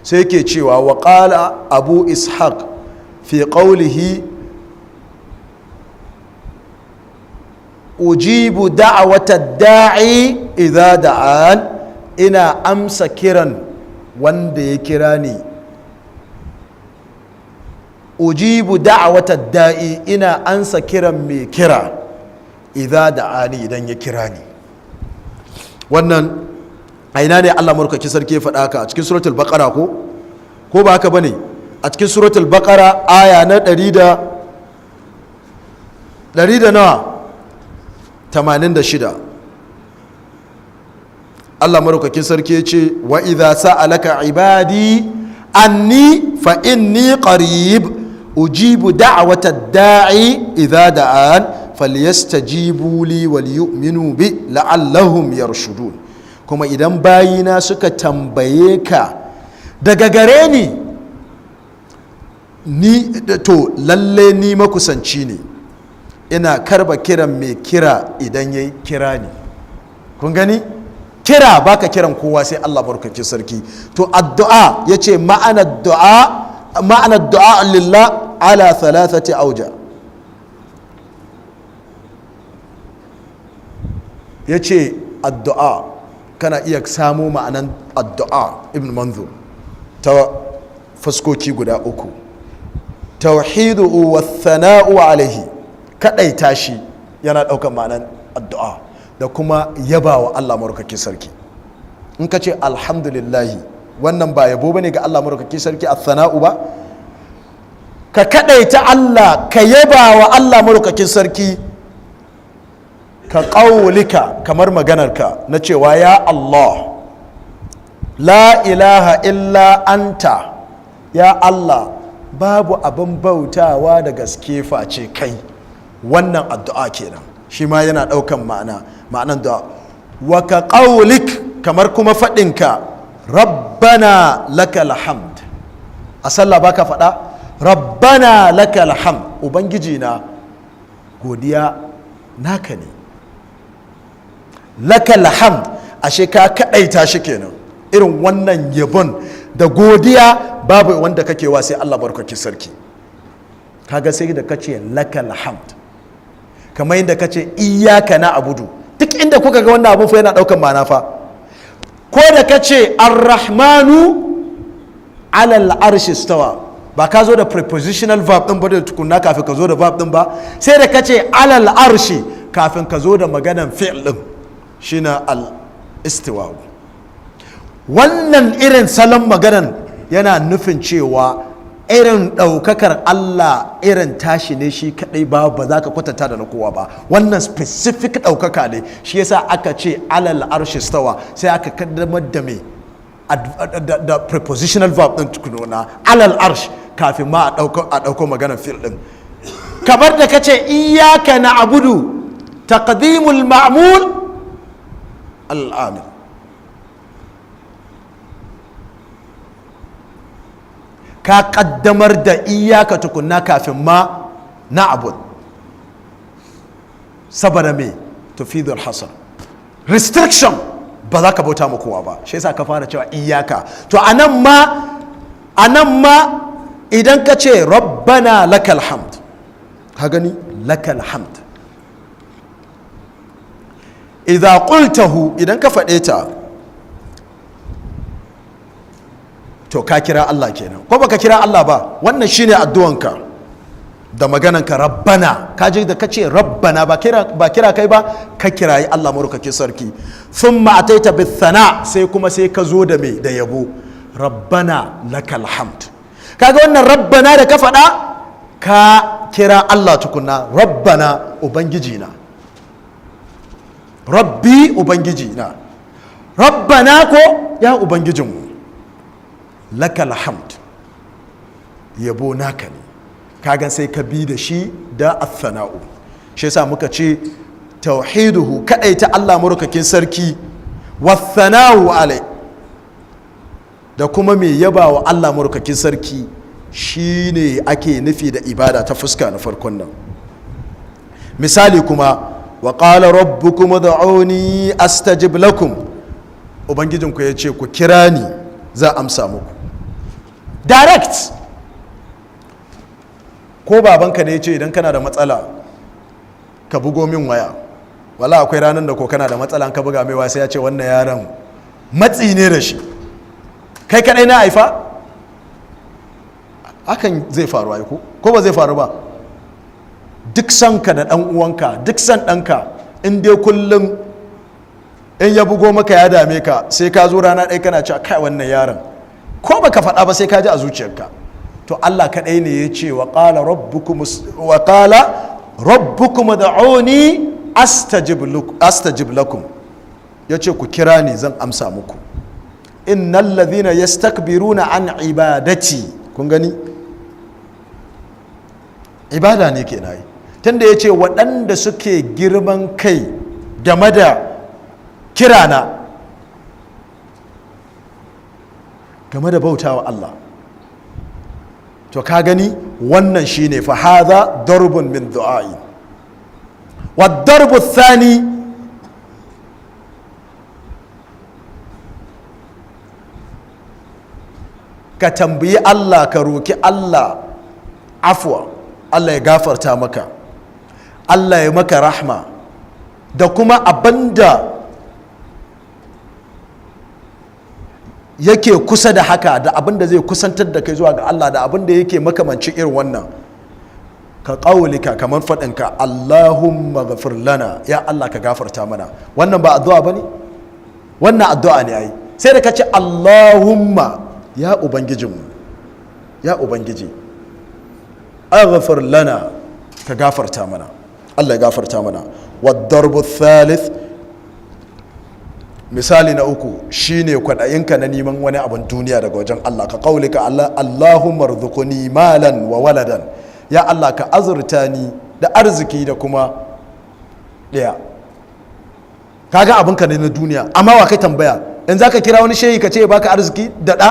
sai yake cewa: wa qala Abu Ishaq fi qawlihi ujibu da'wata da'i idza da'an, ina amsa kiran wanda ya kira ni, ujibu da'wata da'i, ina ansa kiran mai kira. Idza da'ani, idan ya kira ni. Wannan a ina ne Allah madaukaki sarki ya faɗa haka? A cikin Suratul Baqara, ko ba haka bane? A cikin Suratul Baqara, aya na 100 da 100 da nawa? 86. Allah maraukakin sarki ya ce: "Wa idza sa'alaka ibadi anni fa inni qarib, ujibu da'wata da'i idza da'an, falyastajibu li wal yu'minu bi la'allahum yarshudun." Kuma idan bayina suka tambaye ka daga gare ni, ni to lalle ni makusanci ne, ina karba kiran mai kira idan ya kira ni. Kun gani, kira baka kiran kowa sai Allah barkake sarki. To, addu'a, ya ce ma'ana du'a lillah ala thalathati auja. Ya ce addu'a, kana iya samo ma'anan addu'a, Ibn Manzur, ta fuskoki guda uku: tauhidu wa thana'u alaihi, kadaita shi yana daukan ma'anan addu'a, da kuma yaba wa Allah maraukakin sarki. In ka ce alhamdulillahi, wannan ba yabo bane ga Allah maraukakin sarki, athana'u ba? Ka kadaita Allah, ka yaba wa Allah maraukakin sarki. Ka ƙaulika, kamar maganarka na cewa: "Ya Allah, la ilaha illa anta", ya Allah, babu abin bautawa da gaske face kai. Wannan addu'a kenan, shi ma yana ɗaukan ma'anan du'a. Wa ka ƙaulik, kamar kuma faɗinka: "Rabbana lakal hamd". A sallah baka faɗa "Rabbana lakal hamd"? Ubangiji na, godiya naka ne. Lakal hamd, ashe ka kaɗaita shi kenan. Irin wannan yabon da godiya babu wanda kake wa sai Allah barkaki sarki. Kaga sai da kace lakal hamd, kamar yadda kace iyyaka na abudu. Duk inda kuka ga wannan abun fa yana daukan ma'ana fa. Ko da kace "Arrahmanu alal arshi stawa", ba ka zo da prepositional verb din ba da tukunna kafin ka zo da verb din ba? Sai da kace alal arshi kafin ka zo da maganan fi'l din, shine al istiwa. Wannan irin salon maganan yana nufin cewa irin ɗaukakar Allah irin tashi ne shi kaɗai ba, ba za ka kwatanta da na kowa ba. Wannan specific ɗaukaka ne, shi yasa aka ce alal arshi stawa, sai aka kaddamar da me da prepositional verb ɗin tukuna, alal arsh, kafin ma a ɗauko maganar fi'l ɗin. Kamar da kace iyyaka na'budu, taqdimul ma'mul al-amil. Ka kaddamar da iyaka tukunna kafin ma na abu, saboda me? Tufidul hasar, restriction, ba za ka bauta ma kowa ba, shi yasa ka fara cewa iyaka. To, anan ma idan ka ce "Rabbana lakal hamd", ka gani, lakal hamd, idza qultahu, idan ka faɗe ta, to ka kira Allah kenan, ko baka kira Allah ba? Wannan shine addu'anka da magananka, "Rabbana". Ka je da kace "Rabbana", ba kira kai ba, ka kirayi Allah murkake sarki. Thumma ataita bithana, sai kuma sai ka zo da me? Da yabo, "Rabbana lakal hamd". Kaga wannan "Rabbana" da ka faɗa, ka kira Allah tukunna. "Rabbana", ubangiji na, "Rabbi", ubangiji na, "Rabbana" ko ya ubangijinmu, lakal hamd, yabo naka ne. Kagan sai ka bi da shi da athana'u. Shi yasa muka ce tauhiduhu, ta Allah murkakin sarki, wathana'u alai, da kuma mai yaba wa Allah murkakin sarki, shine ake nufi da ibada ta fuska na farkon nan. Misali kuma: "Wa qala rabbukum ud'uni astajib lakum", ubangijinku ya ce ku kira ni, za a amsa muku. Direct. Ko babanka ne ya ce idan kana da matsala ka bugo min waya, wala akwai ranar da ko kana da matsala ka buga mai waya, sai ya ce wannan yaron matsi ne da shi, kai kadai na haifa? Hakan zai faru ai, ko ba zai faru ba? Duk sanka da ɗan uwanka, duk san ɗanka, in dai kullum in ya bugo maka ya dame ka, sai ka zo rana ɗaya kana cewa, "Kai, wannan yaron," ko baka faɗa ba sai ka ji a zuciyarka. To Allah kaɗai ne ya ce, "Wa qala rabbukum ud'uni astajib lakum." Ya ce, "Ku kira ni, zan amsa muku." Innal ladhina yastakbiruna an ibadati. Kun gani, ibada ne ke nayi, tunda ya ce waɗanda suke girman kai game da kirana, game da bautawa Allah. To ka gani, wannan shine fa hadha darbun min du'a'i. Wa darbu thani, ka tambayi Allah, ka roki Allah afwa, Allah ya gafarta maka, Allah ya maka rahma, da kuma abanda yake kusa da haka, da abinda zai kusantar da kai zuwa ga Allah, da abinda yake makamancin irin wannan. Ka ƙaulika, kamar faɗinka, "Allahumma ghafir lana," ya Allah ka gafarta mana. Wannan ba addu'a ba ne? Wannan addu'a ne ai. Sai da ka ce, "Allahumma," ya Ubangijinmu, ya Ubangiji, "aghfir lana," ka gafarta mana. Allah ya gafarta mana. Wa darbu thalith, misali na uku shine kwaɗayinka na neman wani abin duniya daga wajen Allah. Ka ƙaulika, "Allah, Allahumma rzuqni malan wa waladan," ya Allah ka azurta ni da arziki da kuma ɗaya. Kaga abinka ne na duniya, amma wa kai tambaya? In za ka kira wani shehi ka ce baka arziki da ɗa,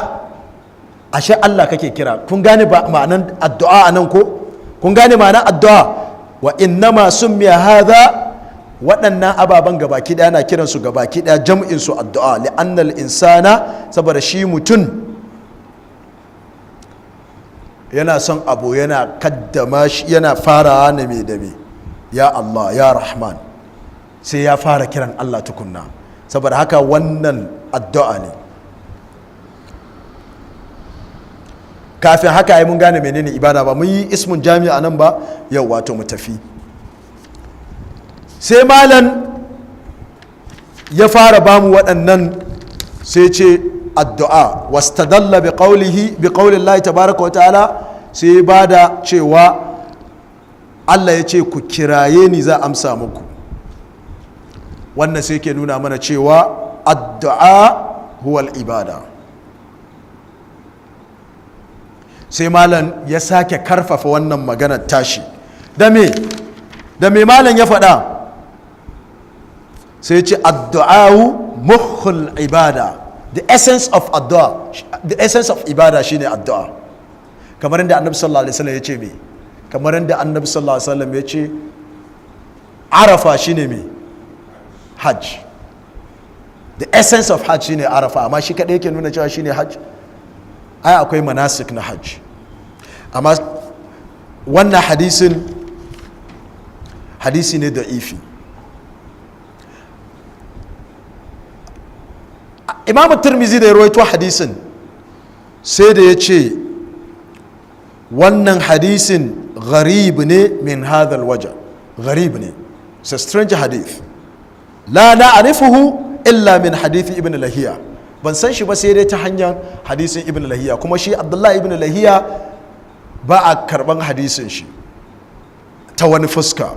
ashe Allah kake kira. Kun gane ba ma'anan addu'a a nan ko? Kun gane ma'anan addu'a? Wa innama summiya hadha, waɗannan ababen gabaki ɗaya na kiransu gabaki ɗaya jam'in su addu'a, li'annal insana, saboda shi mutum yana son abu, yana kaddama shi, yana farawa na mai da mai, "Ya Allah, ya Rahman." Sai ya fara kiran Allah tukunna. Saboda haka wannan addu'a ne. Kafin haka ai mun gane menene ibada ba? Mun yi ismun jami'a nan ba? Yau wato mu tafi. Sai malam ya fara bamu waɗannan, sai ce addu'a. Wastadalla bi qawlihi, bi qawli Allah tabaraka wa ta'ala. Sai ba da cewa Allah ya ce, "Ku kiraye ni, za amsa muku." Wannan sai ke nuna mana cewa addu'a huwal ibada. Sai malam ya sake karfafa wannan maganar tashi da me? Da me malam ya faɗa? Sai ce addu'a'u mukhul ibada. The essence of addu'a, the essence of ibada shine addu'a. Kamar inda Annabi sallallahu alaihi wasallam ya ce me? Kamar inda Annabi sallallahu alaihi wasallam ya ce Arafa shine me? Hajj. The essence of Hajj shine Arafa. Amma shi kadai yake nuna cewa shine Hajj? Ai akwai manasik na Hajj. Amma wannan hadisin hadisi ne da ifi. Imamu Turmizi da ya rawaito hadisin, sai da ya ce wannan hadisin gharib ne min hadal waje, gharib ne. It's a strange hadith, la na'rifuhu illa min hadithi Ibn Lahiya. Ban san shi ba sai dai ta hanyar hadisin Ibn Lahiya. Kuma shi Abdullahi Ibn Lahiya ba a karban hadisin shi ta wani fuska.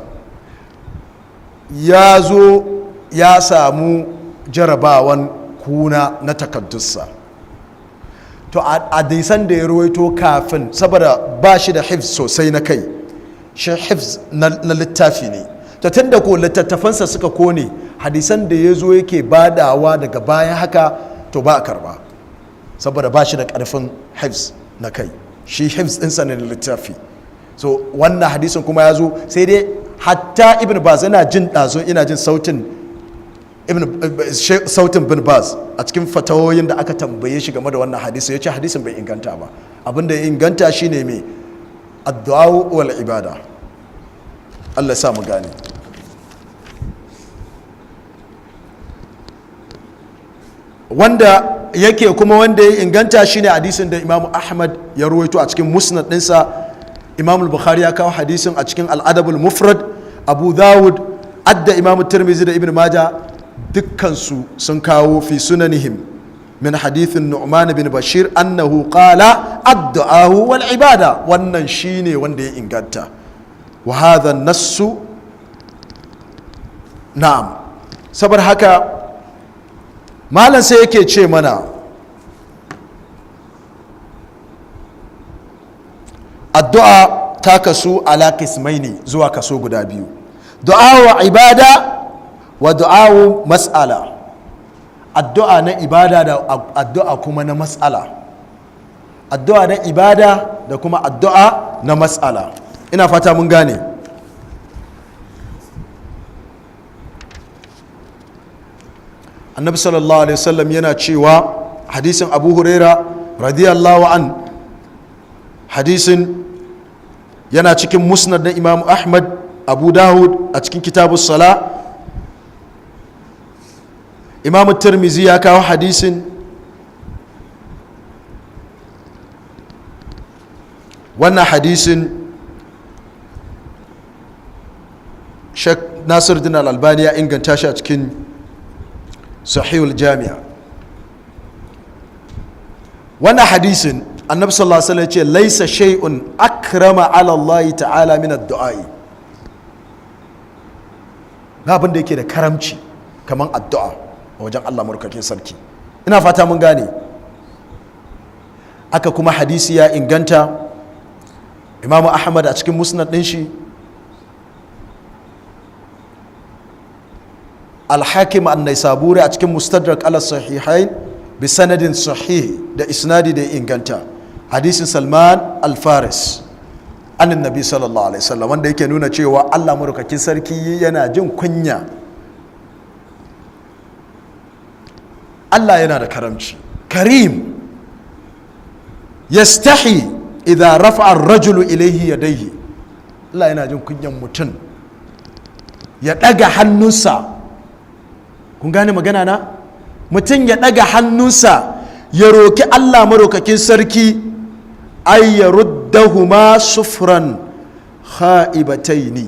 Ya zo ya samu jarabawan kuna na takaddunsa. To a hadisan da ya ruwaito kafin, saboda ba shi da hifz sosai na kai shi, hifz na littafi ne. To tun da ko littattafansa suka kone, hadisan da ya zo yake badawa daga bayan haka, to ba a karba, saboda ba shi da karfin hifz na kai. Shi hifz ɗinsa ne na littafi. So wannan hadisin kuma ya zo, sai dai hatta Ibn Baz, ina jin ɗazu ina jin sautin ibn sautin Bin Baz a cikin fatawoyin da aka tambaye shi game da wannan hadisi, ya ce hadisin bai inganta ba. Abinda ya inganta shine mai addu'a wal ibada. Allah sa mu gane. Wanda yake kuma wanda ya inganta shine hadisin da Imamu Ahmad ya ruwaito a cikin Musnad ɗinsa. Imam Bukhari ya kawo hadisin a cikin Al'adabul Mufrad, Abu Dawud adda Imam Tirmizi da Ibn Maja dukkansu sun kawo fi sunanihim min hadithin Nu'man bin Bashir annahu qala addu'a wal ibada. Wannan shine wanda ya inganta. Wa hadha nassu, na'am. Saboda haka malam sai yake ce mana addu'a ta kasu ala kismaini, zuwa kaso guda biyu: du'a wa ibada wa du'a mas'ala. Addu'a na ibada da addu'a kuma na mas'ala. Addu'a na ibada da kuma addu'a na mas'ala. Ina fata mun gane. Annabi sallallahu alaihi wasallam yana cewa, hadisin Abu Huraira radiyallahu an, hadisin yana cikin Musnad na Imam Ahmad, Abu Dawud a cikin Kitabu Sala, Imam Tirmizi ya kawo hadisin. Wannan hadisin Shek Nasiruddin Al-Albani ya inganta shi a cikin Sahihul Jami'a. Wannan hadisin, Annabi sallallahu alaihi wasallam ya ce: "Laisa shay'un akrama ala Allah ta'ala min ad-du'a." Ba abin da yake da karamci kamar addu'a a wajen Allah murkakin sarki. Ina fata mun gane. Aka kuma hadisi ya inganta, Imamu Ahmad a cikin Musnad din shi, Alhakim An-Naisaburi a cikin Mustadrak ala Sahihain, bi sanadin sahih, da isnadi da inganta, hadisin Salman Al-Faris annin Nabi sallallahu alaihi wasallam, wanda yake nuna cewa Allah murkakin sarki yana jin kunya. Allah yana da karamci, karim, yastahi idza rafa'a ar-rajulu ilayhi yadayhi. Allah yana jin kunyan mutum ya daga hannunsa. Kun gane magana na? Mutum ya daga hannunsa ya roki Allah marokakin sarki, ay yaruddahuma sufran kha'ibataini.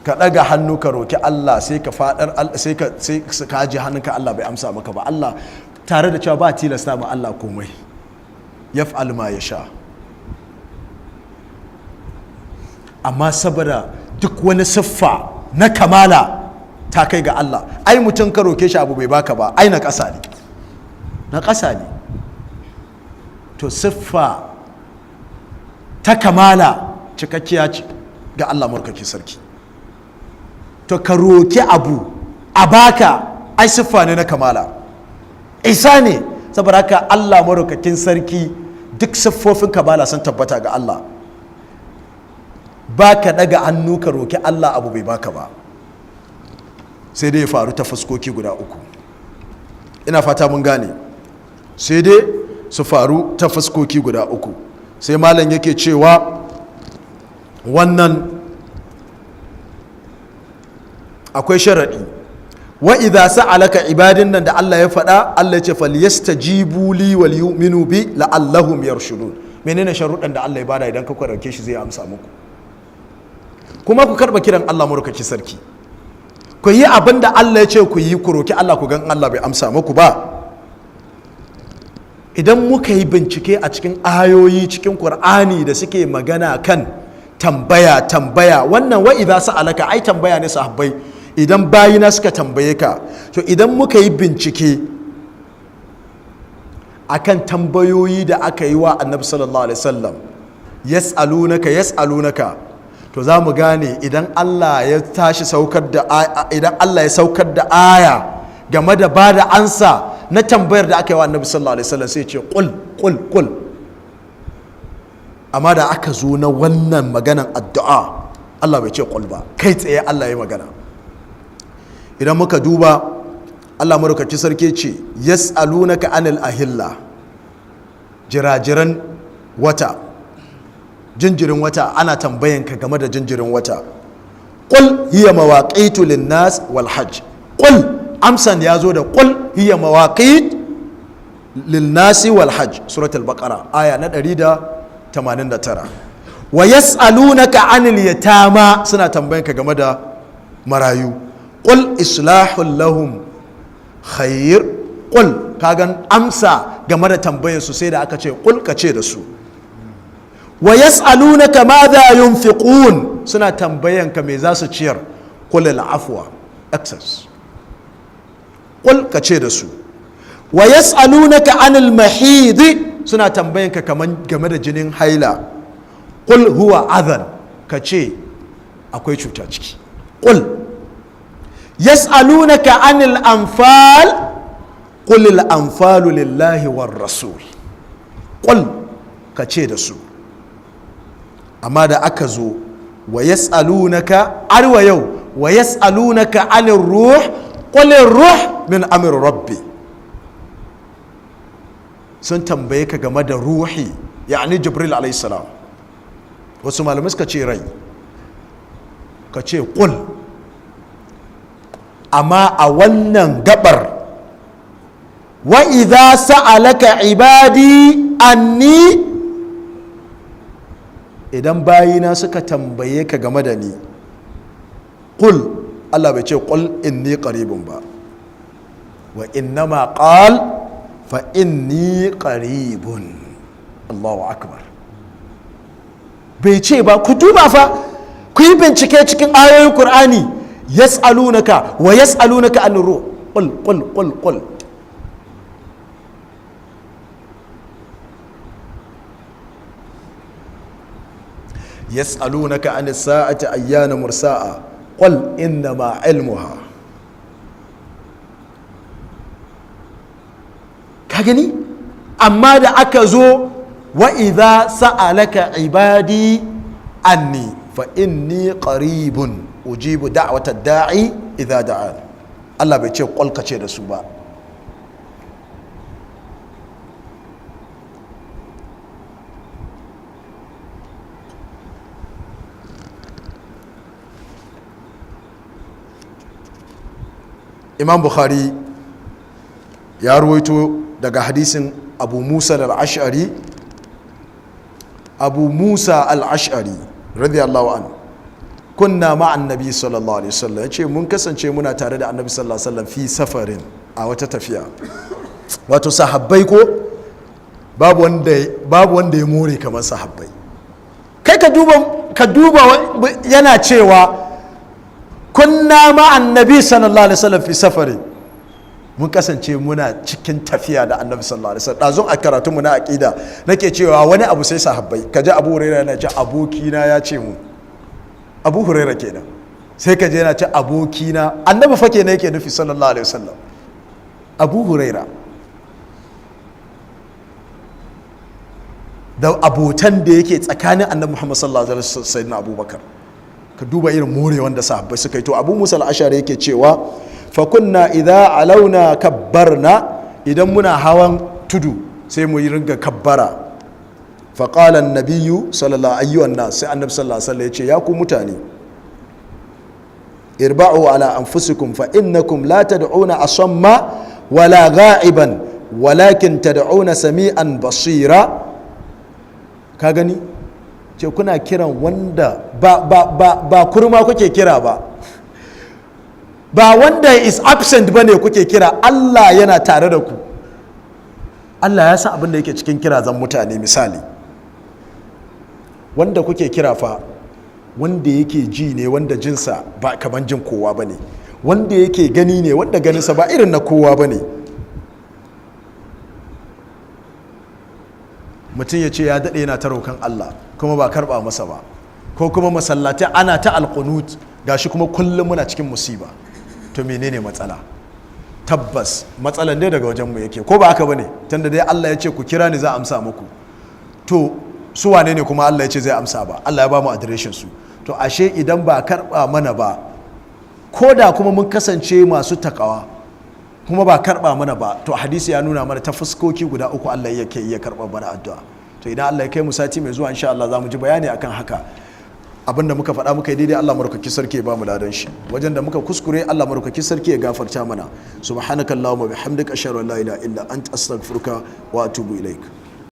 Ka ɗaga hannu ka roki Allah, sai ka faɗar, sai ka aje hannunka, Allah bai amsa maka ba. Allah, tare da cewa ba tilasta ma Allah komai, yaf'al ma yasha, amma saboda duk wani siffa na kamala ta kai ga Allah. Ai mutum ka roke shi abu bai baka ba, ai na ƙasa ne, na ƙasa ne. To siffa ta kamala cikakkiya ce ga Allah murkaki sarki. To ka roki abu a baka, ai siffa ne na kamala, isa ne. Saboda haka Allah marukakin sarki, duk siffofin kamala sun tabbata ga Allah. Ba ka daga hannu ka roki Allah abu bai baka ba, sai dai ya faru ta fuskoki guda uku. Ina fata mun gane. Sai dai su faru ta fuskoki guda uku. Sai malam yake cewa wannan akwai sharaɗi. Wa idza sa'alaka ibadin nan da Allah ya faɗa, Allah ya ce: "Falyastajibu li wal yu'minu bi la'allahum yarshudun." Menene sharuɗan da Allah ya bada idan ka roke shi zai amsa muku? Kuma ku karɓa kiran Allah murkaki sarki, ku yi abin da Allah ya ce ku yi, ku roki Allah, ku gan Allah bai amsa muku ba. Idan muka yi bincike a cikin ayoyi cikin Qur'ani da suke magana kan tambaya, tambaya wannan, wa idza sa'alaka, ai tambaya ne sahabbai, idan bayina suka tambaye ka. To idan muka yi bincike akan tambayoyi da aka yi wa Annabi sallallahu alaihi wasallam, yas'alunaka, yas'alunaka, to za mu gane idan Allah ya tashi saukar da, idan Allah ya saukar da aya game da ba da ansa na tambayar da aka yi wa Annabi sallallahu alaihi wasallam, sai ce: "Qul, qul, qul." Amma da aka zo na wannan maganan addu'a, Allah bai ce qul ba, kai tsaye Allah ya magana. Idan muka duba, Allah madaukaki sarki ce: "Yas'alunaka anil ahilla", jirajiran wata, jinjirin wata, ana tambayan ka game da jinjirin wata. "Qul hiya mawaqitu linnas wal hajj." Qul, amsan ya zo da "qul hiya mawaqit". Lil-nasi wal hajj, suratul baqara, aya na 189. Wa yas'alunaka anil yatama, suna tambayanka game da marayu. Qul islahul lahum khair. Qul, kagan amsa game da tambayar su sai da aka ce qul, ka ce da su. Wa yas'alunaka madha yunfiqun, suna tambayanka me za su ciyar. Qul al afwa, excess. Qul, ka ce da su. Wa yas'alunaka anil mahid, suna tambayanka kaman game da jinin haila. Qul huwa adhan, ka ce akwai cuta ciki. Qul. Yas'alunaka anil anfal, qul al anfalu lillahi war rasul. Qul, ka ce da su. Amma da aka zo wa yas'alunaka, arwa yau, wa yas'alunaka anir ruh, qul ruh min amri rabbi. Sun tambaye ka game da ruhi, yani Jibril alayhi salam, wasu malamai suka ce rai, ka ce qul. Amma a wannan gabar, wa idza sa'alaka ibadi anni, idan bayina suka tambaye ka game da ni, qul, Allah bai ce qul inni qaribun ba, wa innama qal fa inni qaribun. Allahu akbar. Bai ce ba. Ku duba fa, ku yi bincike cikin ayoyin Qur'ani. Yas'alunaka, wa yas'alunaka an ruh, qul, qul, qul, qul. Yas'alunaka an sa'ati ayyana mursa'a, qul innama ilmuha. Ka gani? Amma da aka zo wa idza sa'alaka ibadi anni fa inni qaribun ujibu da'wata da'i idza da'an, Allah bai ce qul, ka ce da su ba. Imam Bukhari ya ruwaito daga hadisin Abu Musa al-Ash'ari. Abu Musa al-Ash'ari radiyallahu anhu, kunna ma'an nabi sallallahu alaihi wasallam, yace mun kasance muna tare da Annabi sallallahu alaihi wasallam fi safarin, a wata tafiya. Wato sahabbai ko babu wanda ya more kamar sahabbai. Kai ka duba, yana cewa kunna ma'an nabi sallallahu alaihi wasallam fi safarin, mun kasance muna cikin tafiya da Annabi sallallahu alaihi wasallam. Dazun a karatu mu na aqida nake cewa wani abu sai sahabbai. Kaje Abu Hurairah yana ce abokina ya ce mu. Abu Hurairah kenan, sai kaje yana ce abokina, Annabi fa kenan yake nufi sallallahu alaihi wasallam. Abu Hurairah da abotan da yake tsakanin Annabi Muhammad sallallahu alaihi wasallam, sayyidina Abubakar, ka duba irin more wanda sahabbai suka yi. To, Abu Musa al-Ashari yake cewa fa kunna idza alauna kabbarna, idan muna hawan tudu sai mu yi ringa kabbara. Fa qala an-nabiyyu sallallahu ayyuhan nas, sai Annabi sallallahu alaihi wasallam ya ce, ya ku mutane, irba'u ala anfusikum fa innakum la tad'una asamma wala gha'iban, walakin tad'una sami'an basira. Ka gani, ce kuna kiran wanda ba kurma kuke kira ba, ba wanda is absent ba ne kuke kira. Allah yana tare da ku. Allah ya san abin da yake cikin kirazan mutane. Misali, wanda kuke kira fa, wanda yake ji ne, wanda jinsa ba kaman jin kowa ba ne, wanda yake gani ne, wanda ganinsa ba irin na kowa ba ne. Mutum ya ce ya daɗe yana ta rokan Allah kuma ba karɓa masa ba, ko kuma masallatai ana ta alƙunut, gashi kuma kullum muna cikin musiba. To, menene matsala? Tabbas matsalan dai daga wajenmu yake, ko ba haka bane? Tunda dai Allah ya ce ku kira ni za a amsa muku, to su wane ne kuma Allah ya ce zai amsa ba? Allah ya ba mu adireshin su. To, ashe idan ba karɓa mana ba, ko da kuma mun kasance masu takawa kuma ba karɓa mana ba, to hadisi ya nuna mana ta fuskoki guda uku Allah yake iya karɓa mana addu'a. To, idan Allah ya kai mu sati mai zuwa, insha Allah za mu ji bayani akan haka. Abinda muka faɗa muka yi daidai, Allah madaukaki sarki ya ba mu ladan shi. Wajen da muka kuskure, Allah madaukaki sarki ya gafarta mana. Subhanakallahumma bihamdika, ashhadu an la ilaha illa anta, astaghfiruka wa atubu ilaik.